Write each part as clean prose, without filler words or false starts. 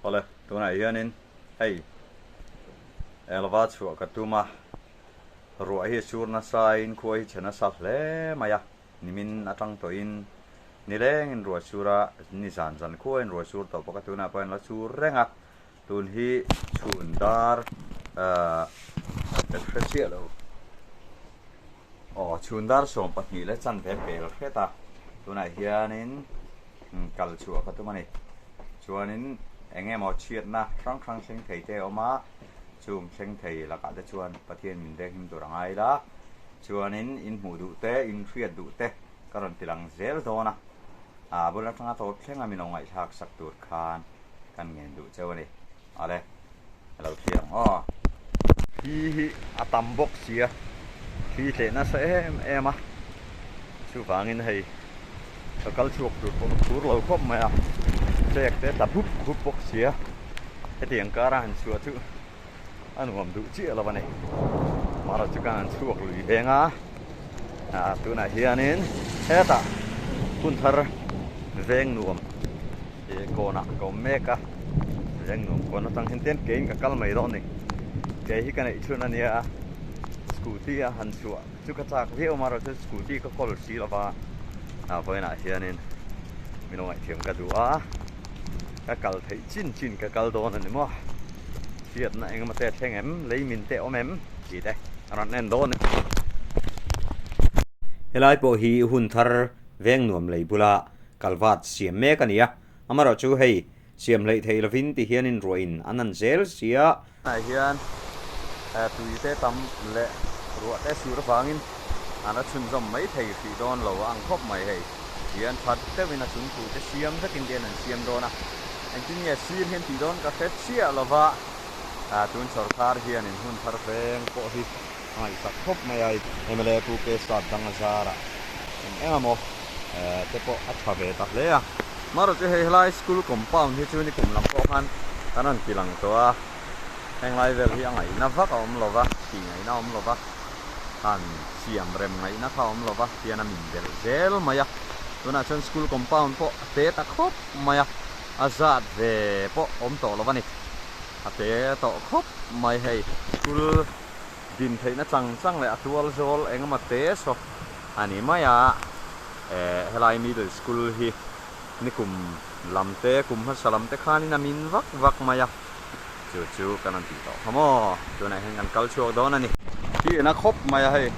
Awle, tunah hianin hei Elva chhuah ka tum a, ruah hi a sur nasa in khua hi chhe nasa hle mai a, nimin atang tawhin nilengin ruah sur a, nizan zan khuain ruah sur tawh bawk a, tunah pawh hian la sur reng a, tun hi chhun dar ahh ka hre chiah lo. Aw chhun dar 12 leh chanve pel hret a, tunah hianin kal chhuah ka tum a ni. Chuanin eng emaw chhiatna hrang hrang thleng thei te a awm a, chung thleng thei lakah te chuan Pathian min veng him tur a ngai la. Chuanin in hmuh duh te, in hriat duh te ka rawn ti lang zel dawn a, a bul atanga tawp thlenga min lo ngaihthlak sak tur khan kan ngen duh cheu a ni. Awle. A lo thli ang aw. Thli hi a tam bawk si a, thli tleh nasa em em a, chuvangin hei ka kal chhuak tur pawh ka phur lo khawp mai a, tlek te tla hup hup bawk si a, hetiang kara han chhuah chu a nuam duh chiah lo a ni. Mara chu khan an chhuak lui leng a, ah tunah hianin hetah hun thar veng nuam. Ih kawnah ka awm mek a, reng nuam kawn atang hian tian keiin ka kal mai dawn a ni. Kei hi ka neih chhun a nia, scooty a han chhuah chu ka chak viau a marawh chu scooty ka kawl si lo va, ah vawiinah hianin min lo ngaihthiam ka duh a, ka kal theih chin chin ka kal dawn a ni maw, hriatna engemaw te a thleng em, lei min te awm em tih te a rawn en dawn a ni. Helai pawh hi hun thar veng nuam lei bula Kalvat siam mek a ni a, amaherawh chu hei siam hleih theih lovin ti hianin ruahin an han zel si a. Tunah hian tui te tam leh ruah te sur avangin an la chhunzawm mai thei hrih dawn lo a ang khawp mai hei. Tihian that deuhin a chung thu te siam vekin tihian an siam dawn a, engtin nge sir hian tih dawn ka hre chiah lova, tun sawrkar hianin hun thar veng pawh hi a ngaihsak khawp mai a, mla Pu Kesat Dangazara eng eng emaw te pawh a tha ve ta hle a. Marawh chu hei helai school compound hi chu nikum lam pawh khan kan rawn ti lang tawh a, heng lai vel hi a ngaihna vak a awm lo va, tih ngaihna a awm lo va, han siam rem ngaihna kha a awm lo va tian a min belh zel mai a. Tunah chuan school compound pawh a te ta khawp mai a, a zat ve pawh awm tawh lo a ni, a te tawh khawp mai hei school. Din theihna chang chang leh a tual zawl eng emaw te saw a ni mai a, eh helai middle school hi nikum lam te kum hmasa lam te khanin a min vak vak mai a, chu chu kan rawn tih tawh kha maw, tunah hian kan kal chhuak dawn a ni. Hi ena khawp mai a hei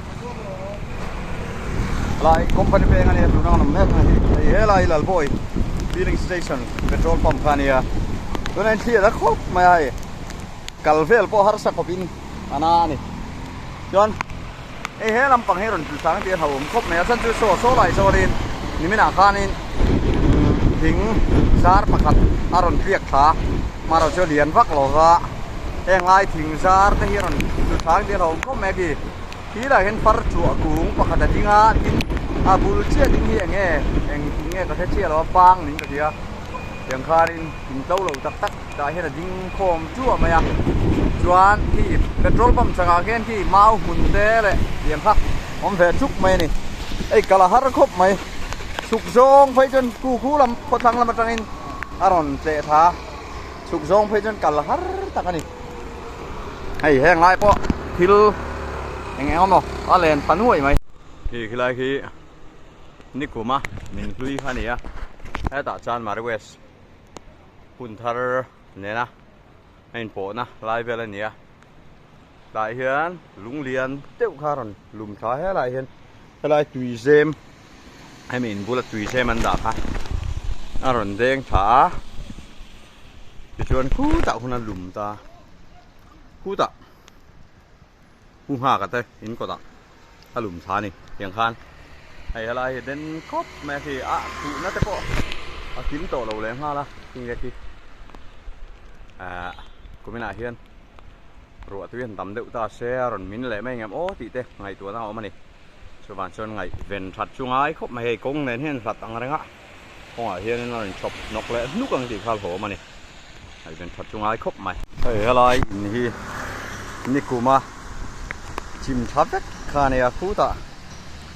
helai company peng a nia tuna kan awm mek na hi hei helai Lalbawi filling station petrol pump kha a nia tunah hian thli a la khawp mai a hei kal vel pawh harsa khawpin. A na a ni. Chuan hei he lampang hi rawn tih sang tih a hlauhawm khawp mai a, chuan chu saw saw lai zawnin niminah khanin thing zar pakhat a rawn tliak thla a, hmarawh chu a lian vak lo va, heng lai thing zar te hi a rawn tlu thlang tih a hlauhawm khawp mai a ki. Khi lah hian far chhuah kung pakhat a ding a, tin a bul chiah ding hi eng nge eng thing nge ka hre chiah lo a, pang niin ka hria, tiang khanin thing tlo lo tak tak. Tah hian a ding khawm chuah mai a, chuan khi petrol pump chakah khian khi mau hmun te leh tiang kha awm ve chuk mai a ni. Hei kal a har khawp mai, chhuk zawng phei chuan khu khu lam khawthlang lam atangin a rawn tleh thla a, chhuk zawng phei chuan kal har tak a ni. Hei heng lai pawh thil eng eng emaw a len tha nuai mai. Khi khilai khi nikuma min hlui kha a ni a, hetah chuan Mari West. Hun thar nena a inpawhna lai vel a ni a, tlai hian lung lian deuh kha a rawn lum thla helai hian helai tui zem hemi in bula tui zem an dah kha a rawn deng thla a, tichuan khutah hun a lum ta khutah. Pu Nghaka te in kawtah a lum thla a ni tiang khan hei helai hi den khawp mai a khi a khuhna te pawh a kim tawh lo leh nghal a tinge khi ahh kuminah hian ruah tui han tam deuh ta se a rawn min leh mai engem aw tih te ngaihtuahna a awm a ni chuvang chuan ngaihven that chu ngai khawp mai hei kawng nen hian hlat ang reng a. Kawngah hianin a rawn chhawp hnawk leh hnuk ang tih kha a hlawm a ni. Ngaihven that chu ngai khawp mai. Hei helai in hi nikuma chim tha vek kha a nia khutah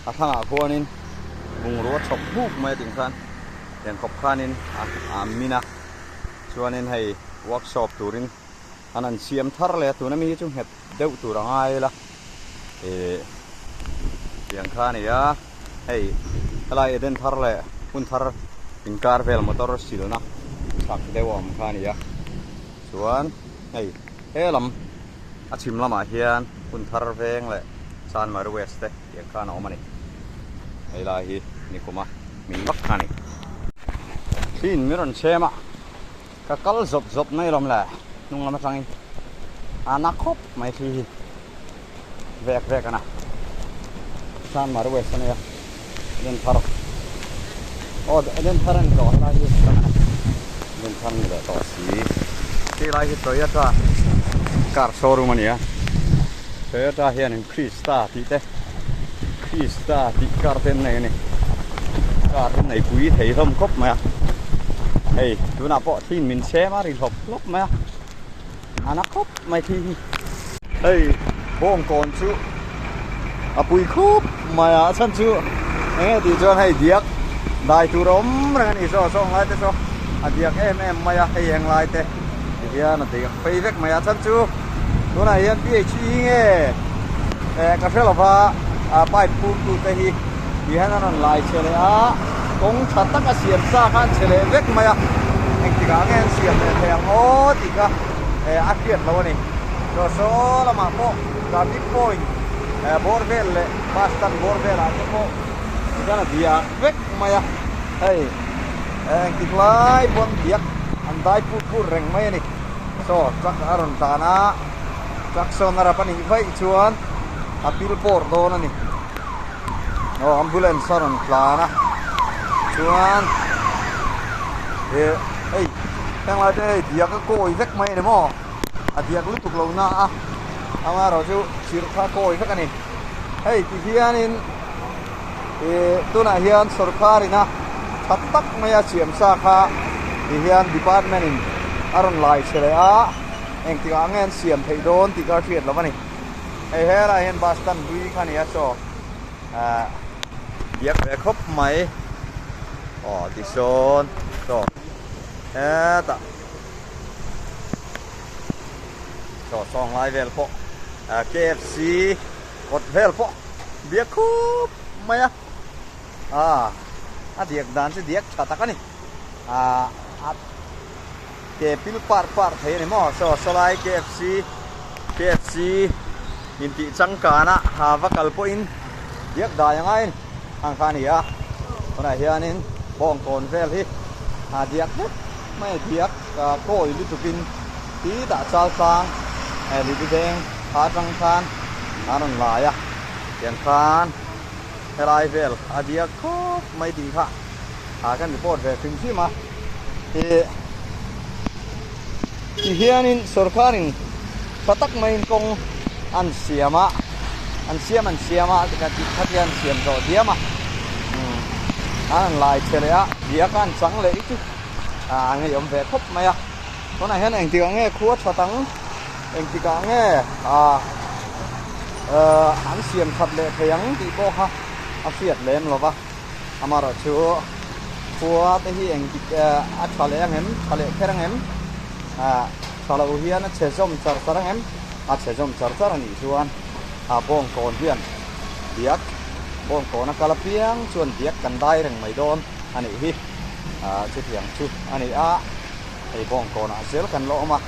a thlangah khuanin bungrua chhawp hnuk mai a tih khan tiang khawp khanin a min a chuanin hei Workshop turin an han siam thar leh a, tuna mi hi chu nghet deuh tur a ngai ila ih tiang kha a ni a, hei helai Eden thar leh hun thar inkar vel motor silna chak deuh a awm kha a ni a, chuan hei he lam a chhim lamah hian hun thar veng leh Chanmari West te tiang khan a awm a ni, hei lai hi nikuma min vak kha a ni. Thliin min rawn chhem a. Ka kal zawp zawp mai alawm le, hnung lam atangin a na khawp mai thli hi vek vek a na. Sanmar West a nia, Eden thar aw Eden thar a ni tawh helai hi tak a na, Eden thar a ni leh tawh si. Khi lai hi Toyota car showroom a ni a, Toyota hianin Krista tih te Krista tih car te an nei a ni car hi nei pui thei hlawm khawp mai a hei tunah pawh thli in min chhem a ri hlawp hlawp mai a a na khawp mai thli hi hei bawngkawn chu a pui khup mai a a chhan chu eng nge tih chuan hei diak dai tur a awm reng a ni saw sawng lai te saw a diak em em mai a hei heng lai te ti hian a diak phei vek mai a a chhan chu. Tunah hian PHE nge eh ka hre lova ah pipe phur tu te hi ti hian an rawn lai chhe leh a kawng tha tak a siam sa kha an chhe leh vek mai a engtikah nge an siam leh thei ang aw tih kha eh a hriat loh a ni chaw saw lamah pawh traffic point eh bawr vel leh bus stand bawr velah te pawh ti hian a diak vek mai a hei eh engtik lai pawn diak an dai put put reng mai a ni. Saw truck a rawn tlan a, truck sawn a rap a nih vaih chuan a pil pawr dawn a ni. Aw ambulance a rawn tlan a, chuan eh hei heng lai te hei diak a kawi vek mai a ni maw? A diak lutuk lo na a, amaherawhchu chirh kha a kawi vek a ni. Hei ti hianin Ih tunah hian sorkar ina tha tak maia siam sa kha ti hian department in a rawn lai chhe leh a, engtikah nge an siam theih dawn tih kha a hriat lo a ni. Hei helaiah hian bus stand hlui kha a ni a saw ah biak ve khawp mai aw tisawn saw hetah saw sawng lai vel pawh ah KFC. Kawt vel pawh biak khup mai a, ah a diak dan chu diak tha tak a ni, ah a ke pil par par thei a ni maw saw sawlai KFC KFC intih changkana ha va kal pawhin diak dai a ngai a ni ang kha a ni a, tunah hianin bawngkawn vel hi a diak vek mai a diak kawi lutukin ti tah chal tlang lili veng. Kha atang khan an rawn lai a, tiang khan helai vel a diak khawp mai tih kha ah kan report ve hrim hrim a. Ih ti hianin sorkarin tha tak maiin kawng an siam a, an siam an siam a tikha tih kha hian an siam zawh diam a, umm an rawn lai che leh a, diak a an chang leh hi chu ah an ngeiawm ve khawp mai a. Tunah hian engtikah nge khua that ang? Engtikah nge ah an siam that leh thei ang tih pawh kha a hriat lem lo va. Amaherawhchu khua te hi engtik a tha leh ang em? Tha leh kher ang em? Ah tha lo hian a chhe zawm char char ang em? A chhe zawm char char a nih chuan ah bawngkawn hian diak bawngkawn a kal apiang chuan diak kan dai reng mai dawn a nih hi. Ah chutiang chu a ni a. Hei bawngkawnah zel kan la awm a,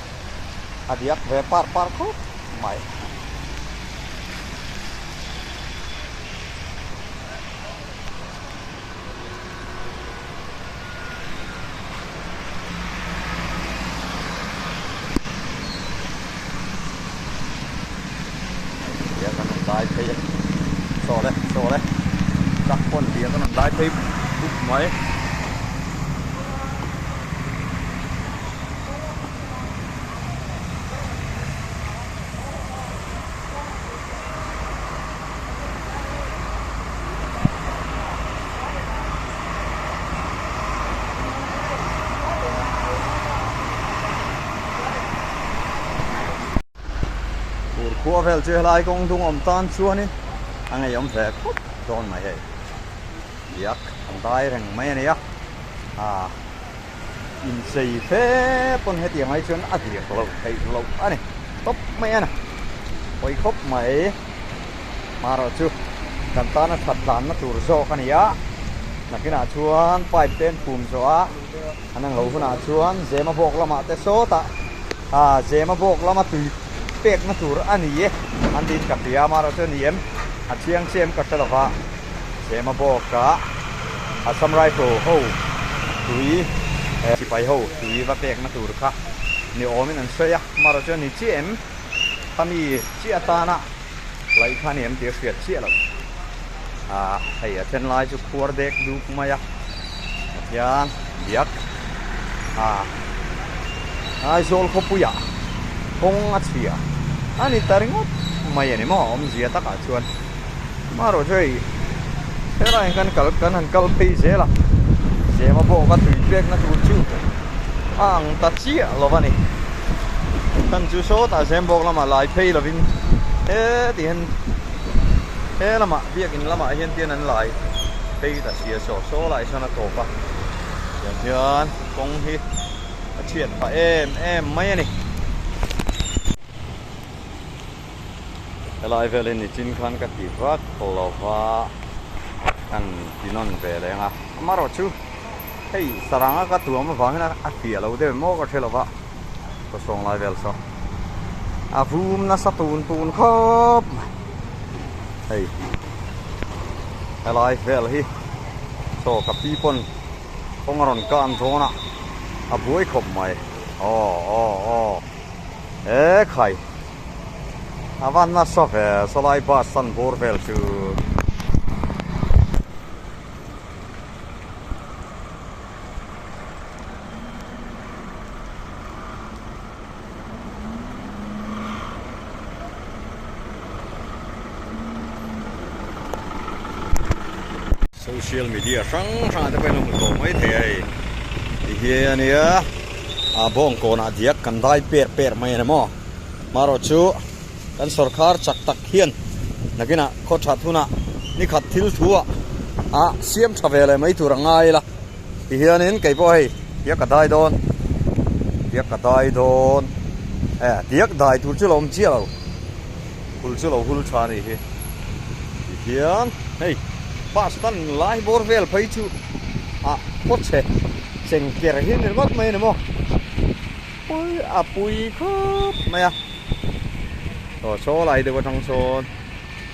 a diak ve par par khawp mai. Diak an rawn dai phei a, saw le saw le truck pawn diak an rawn dai phei pup mai. Fur khua vel chu helai kawng dung awm tan chuanin a ngeiawm ve khawp dawn mai hei. Biak an dai reng mai a nia. Ah. Inchei fe pawn hetiang ai chuan a diak lo theih loh a ni tawp mai a ni. Pawi khawp mai. Marawh chu kan tana that tlanna tur zawk a ni a, nakinah chuan pipe te an phum zawh a, an ang lo hunah chuan Zema bawk lamah te sawtah ah Zema bawk lama tui pekna tur a ni e an tiin ka hria marawh chu a ni em a chiang chiah em ka hre lova Zema bawkah Assam Rifle ho tui sipai ho tui va pekna tur kha ni awmin an sawi a marawh chu a ni chiah em. Khami chiah atana laih kha ni em tih a hriat chiah loh. Ahh hei a then lai chu khuar dek duk mai a tihian biak ahh Aizawl khawpuiah kawng a chhia a ni ta ringawt mai a ni maw awmzia takah chuan amaherawh chu hei helaiah hian kan kal kan han kal phei zel a zema pawh ka tui pekna tur chu a ang ta chiah lo a ni chhan chu sawtah zembawk lamah lai phei lovin heti hian he lamah biakin lamah hian tian an lai phei ta sia saw saw lai sawn a tawp a tiang hian kawng hi a chhiat phah em em mai a ni. Helai vel hi nichin khan ka ti vak lova kan ti nawn ve leng a, amaherawh chu hei saranga ka tuam avangin a fiah lo deuh em aw ka hre lova ka sawng lai vel saw a vum nasa tun tun khawp mai hei helai vel hi saw ka pi pawn kawng a rawn kan dawn a a buai khawp mai aw aw aw he khai. A van nasa ve sawlai bus an bur vel chu. Social media hrang hrang ah te pawh in lo hmu tawh mai thei a hei ti hi a nia a bawngkawn ah diak kan dai per per mai a ni maw marawh chu kan sawrkhar chak tak hian nakinah khaw that hunah ni khat thil thu ah ah siam tha ve leh mai tur a ngai ila ti hianin kei pawh hei diak ka dai dawn diak ka dai dawn e diak dai tur chu lo awm chiah lo. Hul chu lo hul tha a nih hi. Tihian hei bus tan lai bawr vel phei chu ah khaw chhe cheng ker hi ni ringawt mai a ni maw. Pui a pui khawp mai a. Aw saw lai deuh atang sawn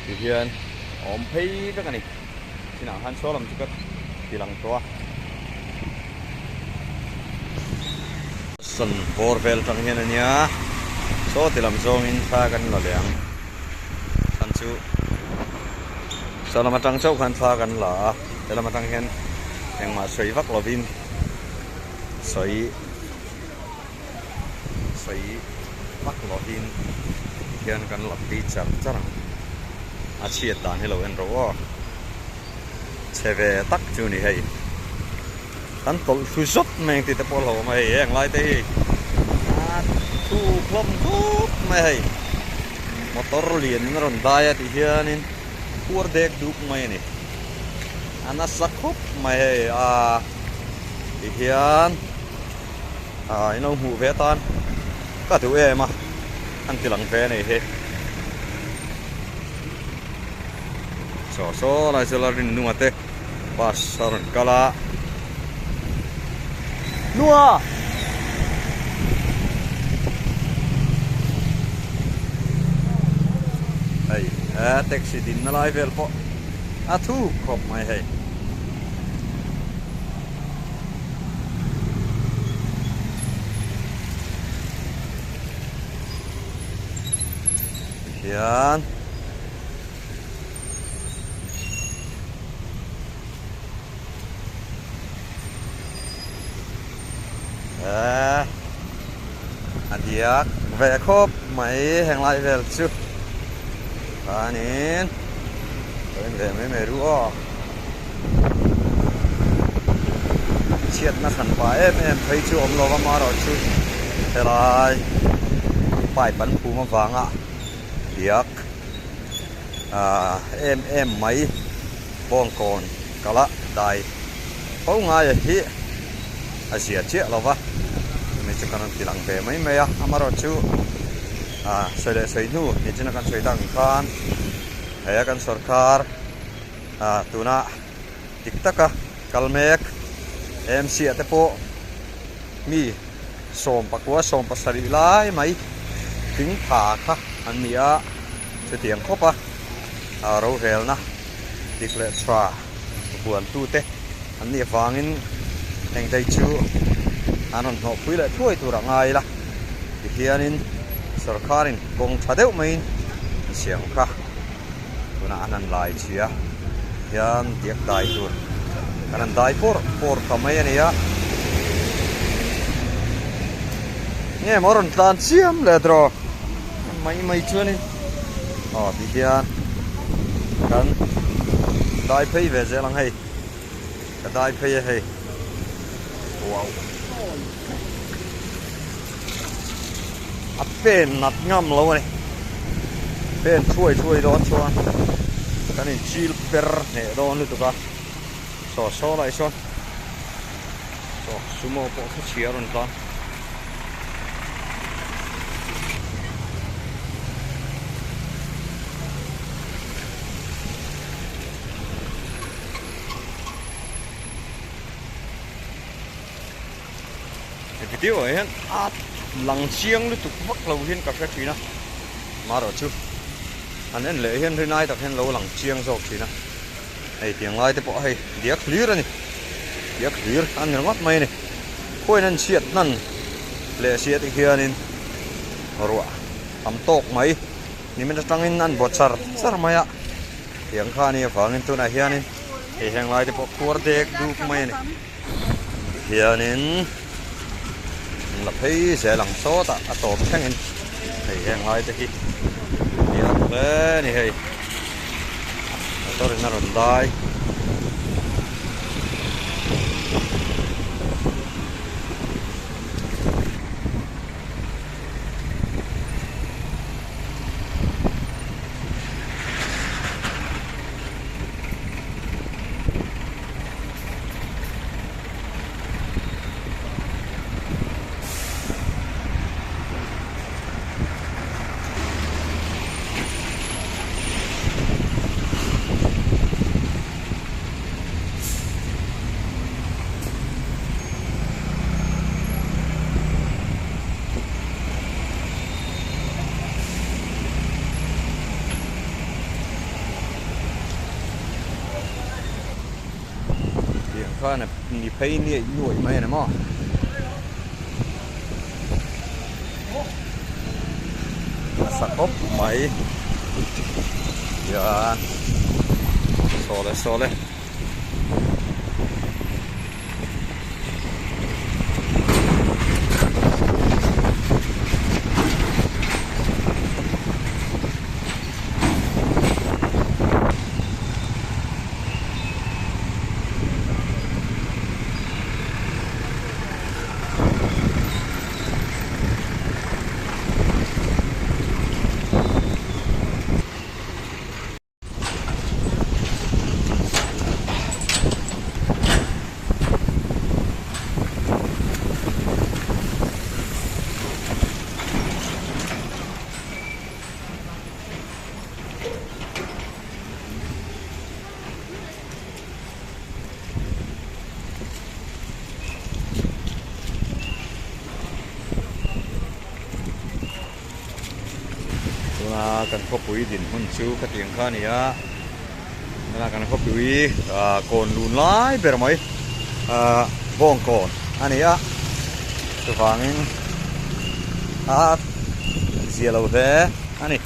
tihian a awm phei vek a ni. Chinah khan saw lam chu ka ti lang tawh a. San bawr vel atang hian a nia saw ti lam zawngin thla kan la leh ang chhan chu saw lam atang chauh khan thla kan la a he lam atang hian engmah sawi vak lovin sawi sawi vak lovin tikhian kan la phei char char ang a chhiat dan hi lo en rawh aw chhe ve tak chu ni hei. Kan tawlh thlu zawt mai ang tih te pawh a hlauhawm a hei heng lai te hi a thu hlawm khup mai a hei motor lian in a rawn dai a tih hianin khuar dek duk mai a ni a nasa khawp mai hei a ti hian ah in lo hmuh ve atan ka duh em a an ti lang ve a nih hi saw saw lai chu la rin nunga te. Bus a rawn kal a. Nua! Hei he taxi dinna lai vel pawh a thuk khawp mai hei. Tihian. Eee a diak ve khawp mai heng lai vel chu chuanin lo en ve mai mai ru aw chhiatna hran pah em em phei chu awm lo va marawh chu helai pipe an phum avanga diak. Ahh em em mai bawngkawn kala dai fo ngai a hi a zia chiah lo va, chumi chu kan rawn ti lang ve mai mai a, amaherawhchu ah sawi leh sawi hnu nichina kan sawi tak ang khan he kan sorkar ah tuna dik taka kal mek AMC ah te pawh mi 19 70 lai mai tling pha kha an ni a, chutiang khawp a ah rorelna dik leh tha vuantute an nih avangin engdai chu an rawn hnawhpui leh thuai tur a ngai ila tihianin sorkarin kawng tha deuh maiin an siam kha tunah an han lai chhia hian diak dai tur kan han dai pawr pawr ta mai a ni a nge maw rawn tlan chiam leh tawh mai mai chuanin aw ti hian kan dai phei ve zel ang hei ka dai phei a hei wow a pen nat ngam lo a ni pen thuai thuai dawn chuan kan in chil per hneh dawn lutuk a saw saw lai sawn saw sumo pawh kha chhia a rawn tlan. He video ah hian a lang chiang lutuk vak lo hian ka hre thin a marawh chu an en leh hian rinai tak hian lo lang chiang zawk thin a hei tiang lai te pawh hei diak hlir a ni diak hlir a ni ringawt mai a ni khawiin an chhiat hnan leh sia te hianin ruah tam tawk mai nimin atangin an baw char char mai a tiang kha a nih avangin tunah hianin hei heng lai te pawh khuar dek duk mai a ni. Hianin la phei zel ang sawtah a tawp thlengin hei heng lai te hi a ni hle a ni hei motor in a rawn dai. Tiang khan a ni phei nuaih nuaih mai a ni maw. A sa khawp mai hian saw le saw le. Tuna kan khawpui dinhmun chu khatiang kha a ni a, tuna kan khawpui ah kawn lun lai ber mai ah bawngkawn a ni a chuvangin a zia lo hle a ni.